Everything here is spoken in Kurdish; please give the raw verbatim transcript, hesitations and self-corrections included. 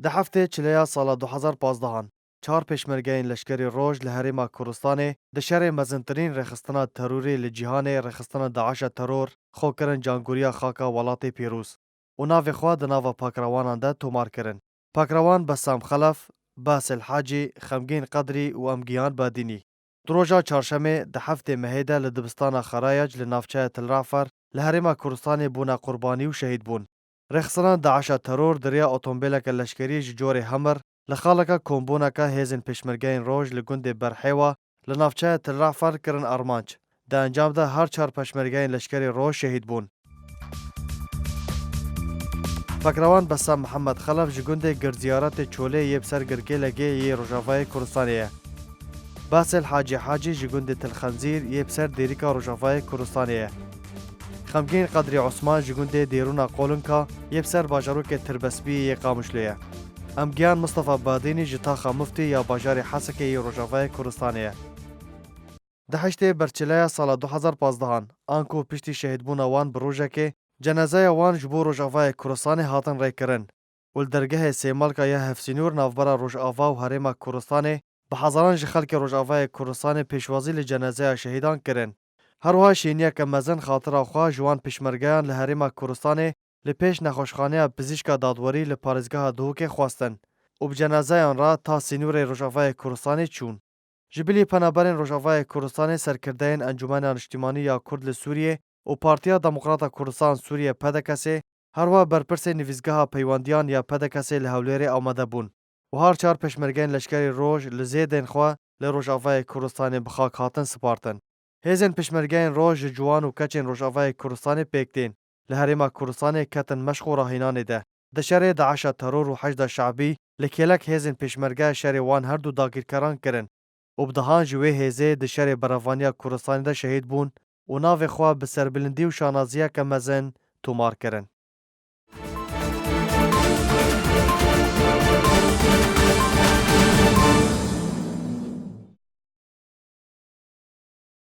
Di heftê çileya sala du hezar pazdeh an, çar pêşmergeyên leşkerî Roj li Herêma Kurdistanê di şerê mezintirîn rêxistina terorê li cîhanê, rêxistina DAIŞa teror, xwe kirin cangoriya xaka welatê pîroz û navê xwe di nava pakrewanan de tomar kirin. Pakrewan Bessam Xelef, Basel Hacî, Xemgîn Qedrî û Emgiyan Badînî. Di roja çarşemê di heftê mehê de li dibistana Xerayac li navçeya Til Rafer li Herêma Kurdistanê bûne qurbanî û şehîd bûn. Rêxistina DAIŞa teror di riya otomobîleke leşkerî ji corê Hummer li xaleke kombûneke hêzên pêşmergeyên Roj li gundê Berhêwa li navçeya Til Rafer kirin armanc. Di encam de her çar pêşmergeyên leşkerê Roj şehîd bûn. Pakrewan Bessam Mihemed Xelef ji gundê Girziyaretê Çolê yê bi ser girkê Legê yê Rojavayê Kurdistanê ye. Basel Hacî Hacî ji gundê Til Xenzîr yê bi ser dêrika Rojavayê Kurdistanê ye. Xemgîn Qedrî Osman ji gundê Dêrûna Qolinka yê bi ser bajarokê Tirbespiyê yê Qamişlo ye. Emgiyan Mistefa Badînî ji taxa Miftî ya bajarê Hesekê yê Rojavayê Kurdistanê ye. Di heştê berçileya sala du hezar pazdeh an, anku piştî şehîdbûna wan bi rojekê, cenazeya wan ji bo Rojavayê Kurdistanê hatin rêkirin û li dergehê Sêmalka ya Hevsînûr navbera Rojava û Herêma Kurdistanê bi hezaran ji xelkê Rojavayê Kurdistanê pêşwazî li cenazeya şehîdan kirin. Her wiha şêniyeke mezin xatira xwe ji wan pêşmergeyan li Herêma Kurdistanê li pêş nexweşxaneya Pizîşka Dadwerî li parêzgeha Duhokê xwestin û bi cenazeyan re ta sînorê Rojavayê Kurdistanê çûn. Ji bilî penaberên Rojavayê Kurdistanê, serkirdeyên Encûmena Niştimanî ya Kurd li Sûriyê û Partiya Demokrata Kurdistan Sûriye, P D K S'ê, her wiha berpirsên nivîsgeha peywendiyan ya P D K S'ê li Hewlêrê amade bûn û her çar pêşmergeyên leşkerî Roj li zêdên xwe li Rojavayê Kurdistanê bi xak hatin spartin. Hêzên pêşmergeyên Roj ji ciwan û keçên Rojavayê Kurdistanê pêk tên. Li Herêma Kurdistanê ketin meşq û rahînanê de. Di şerê DAIŞa teror û Heşda Şe'bî li kêlek hêzên pêşmerge şerê wan her du dagirkeran kirin û bi dehan ji wê hêzê di şerê berevaniya Kurdistanê de şehîd bûn û navê xwe bi serbilindî û şanaziyeke mezin tomar kirin.